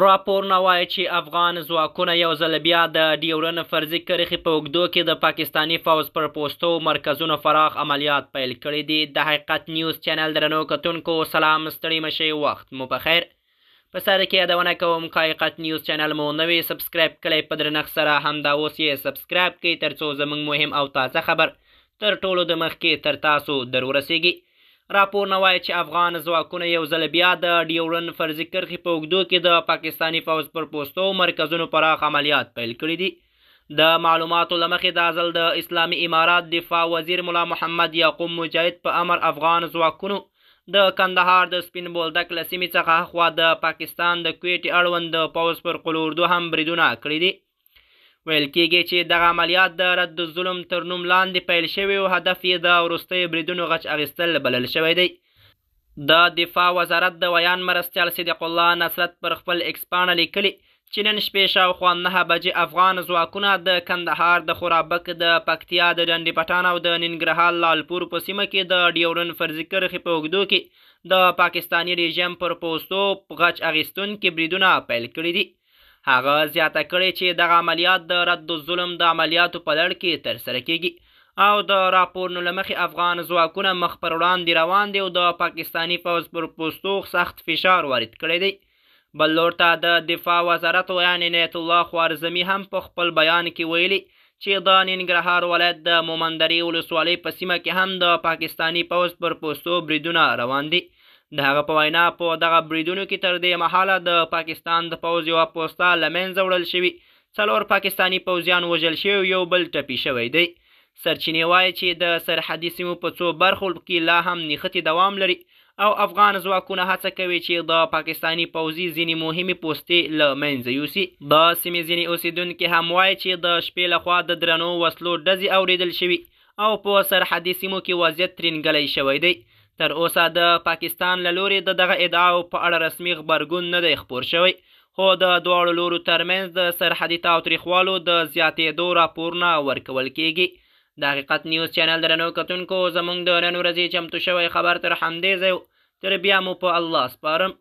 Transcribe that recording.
راپورونه وايي چې افغان ځواکونه یو ځل بیا د ډیورن فرضي کرښې په اوږدو کې د پاکستاني فوځ پر پوستو مرکزونو فراخ عملیات پیل کړي دي. د حقیقت نیوز چینل درنو کتونکو سلام، ستړي مشئ، وخت مو په خیر. په سر کې یادونه کوم که حقیقت نیوز چینل مو نوی سبسکرایب کړئ، په درنښت سره همدا اوس یې سبسکرایب کړئ ترڅو زموږ مهم او تازه خبر تر ټولو د مخکې تر تاسو در ورسیږي. راپورونه وايي چې افغان ځواکونه یو ځل بیا د ډیورن فرضي کرښې په اوږدو کې د پاکستاني فوځ پر پوستو مرکزونو پراخ عملیات پیل کړي دي. د معلوماتو له مخې دا ځل د اسلامي امارات دفاع وزیر ملا محمد یعقوب مجاهد په امر افغان ځواکونو د کندهار د سپین بولدک له سیمې څخه هاخوا د پاکستان د کویټې اړوند د پوځ پر قول اردو هم بریدونه کړي دي. ویل کېږي چې دغه عملیات د رد الظلم تر نوم لاندې پیل شوي او هدف یې د وروستیو بریدونو غچ اخیستل بلل شوی دی. د دفاع وزارت د ویاند مرستیال صدیق الله نصرت پر خپل ایکس پاڼه لیکلي چې نن شپې شاوخوا 9 بجې افغان ځواکونه د کندهار د خورابک، د پکتیا د ډنډ پټان او د ننګرهار لالپور په سیمه کې د ډیورن فرضي کرښې په اوږدو کې د پاکستاني رژیم پر پوستو غچ اخیستونکي بریدونه پیل کړي دي. هغه زیاته کړې چې دغه عملیات د رد الظلم د عملیاتو په لړ کې ترسره کېږي او د راپورونو له مخې افغان ځواکونه مخ پر وړاندې روان دي او د پاکستاني پوځ پر پوستو سخت فشار وارد کړی دی. بل لور ته د دفاع وزارت ویاند عنایت الله خوارزمي هم په خپل بیان کې ویلي چې د ننګرهار ولایت د مومندرې ولسوالۍ په سیمه کې هم د پاکستاني پوځ پر پوستو بریدونه روان دي. د هغه په وینا په دغه بریدونو کې تر دې مهاله د پاکستان د پوځ یوه پوسته له منځه وړل شوي، 4 پاکستاني پوځیان وژل شوي او یو بل ټپي شوی دی. سرچینې وایي چې د سرحدي سیمو په څو برخو کې لا هم نښتې دوام لري او افغان ځواکونه هڅه کوي چې د پاکستاني پوځي ځینې مهمې پوستې له منځه یوسي. د سیمې ځینې اوسیدونکي هم وایي چې د شپې لخوا د درنو وسلو ډزې اورېدل شوي او په سرحدي سیمو کې وضعیت ترینګلی شوی دی. تر اوسه د پاکستان له لوري د دغه ادعاو په اړه رسمي غبرګون نه دی خپور شوی، خو د دواړو لورو ترمنځ د سرحدي تاوتریخوالو د زیاتېدو راپورونه ورکول کېږي. د حقیقت نیوز چینل درنو کتونکو، زموږ د نن ورځې چمتو شوی خبر تر همدې ځای، تر بیا مو په الله سپارم.